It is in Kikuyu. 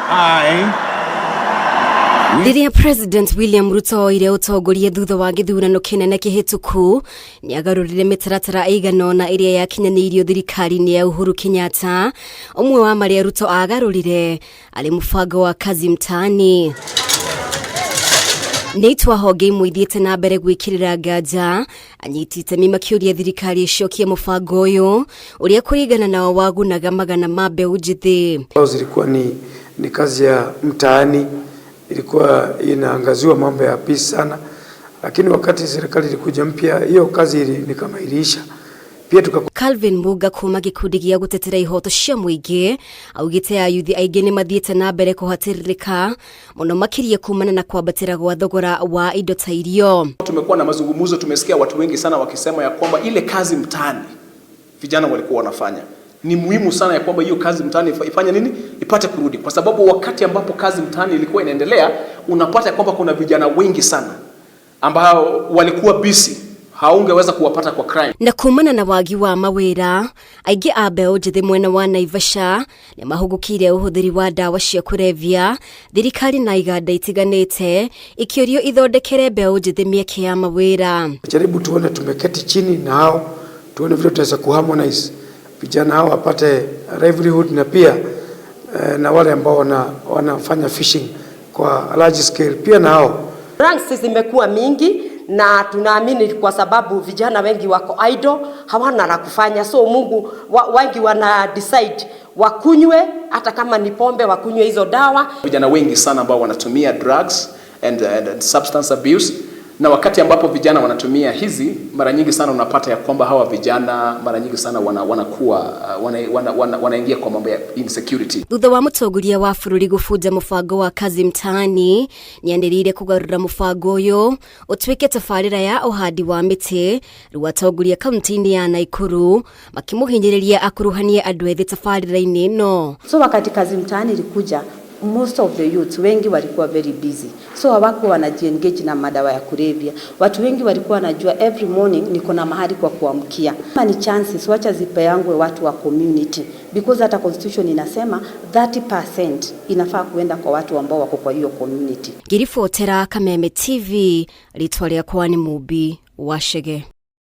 I Rĩrĩa President William Ruto oire ũtongoria thutha wa gĩthurano kĩnene kĩhĩtũku, nĩagarũrire mĩtaratara ĩigana ũna ĩrĩa yakinyanĩirio thirikari-inĩ ya Uhuru Kenyatta. Ũmwe wa marĩa Ruto agarũrire arĩ mũbango wa Kazi Mtaani. Nĩ itua honge imwe ithiĩte na mbere gwĩkĩrĩra nganja anyiti itemi makĩũria thirikari ĩcokie mũbango ũyũ ũrĩa kũringana nao wagunaga magana ma mbeũ njĩthĩ. Zilikuwa ni kazi ya mtaani, ilikuwa inaangaziwa mambo ya peace sana, lakini wakati serikali ilikuja mpya, hiyo kazi ni kama iliisha. Pia tuka Calvin Muga kuma gĩkundi gĩa gũtetera ihoto cia mũingĩ augĩte ayuthi aingĩ nĩ mathiĩte na mbere kũhatĩrĩrĩka mũno makĩria kumana na kwambatĩra gwa thogora wa indo ta irio. Tumekuwa na mazungumzo, tumesikia watu wengi sana wakisema ya kwamba ile kazi mtaani vijana walikuwa wanafanya ni muhimu sana, ya kwamba hiyo kazi mtaani ifanye nini, ipate kurudi, kwa sababu wakati ambapo kazi mtaani ilikuwa inaendelea, unapata ya kwamba kuna vijana wengi sana ambao walikuwa busy, haungeweza kuwapata kwa crime. Na kumana na wagi wa mawĩra, aingĩ a mbeũ njĩthĩ mwena wa Naivasha nĩ mahũgũkĩire ũhũthĩri wa ndawa cia kũrebia, thirikari na iganda itiganĩte ikĩũrio ithondekere mbeũ njĩthĩ mĩeke ya mawĩra. Jaribu tuone, tumeketi chini na hao tuone vile tutaweza kuharmonize vijana hao wapate livelihood na pia na wale ambao wanafanya fishing kwa large scale pia na hao. Ranks zimekuwa mingi na tunaamini kwa sababu vijana wengi wako idle, hawana la kufanya, so Mungu wengi wana decide wakunywe, hata kama ni pombe, wakunywe hizo dawa. Vijana wengi sana ambao wanatumia drugs and substance abuse, na wakati ambapo vijana wanatumia hizi, mara nyingi sana unapata ya kwamba hawa vijana mara nyingi sana wanakuwa wanaingia kwa mambo ya insecurity. Thutha wa mũtongoria wa bũrũri gũbunja mũbango wa Kazi Mtaani, nĩanĩrĩire kũgarũra mũbango ũyũ ũtuĩke tabarĩra ya ũhandi wa mĩtĩ. Rĩu atongoria kaunti-inĩ ya Naikuru makĩmũhinyĩrĩria akuruhanie andũ ethĩ tabarĩra-inĩ ĩno. So wakati Kazi Mtaani ilikuja, most of the youths wengi walikuwa very busy, so hawakuwa wanajiengage na madawa ya kulevya. Watu wengi walikuwa wanajua every morning niko na mahali kwa kuamkia. Kama ni chances, wacha zipeangwe watu wa community, because hata constitution inasema 30% inafaa kuenda kwa watu ambao wako kwa hiyo community. Ngĩribotera Kameme TV, rĩtwa rĩakwa nĩ Mumbi Wachege.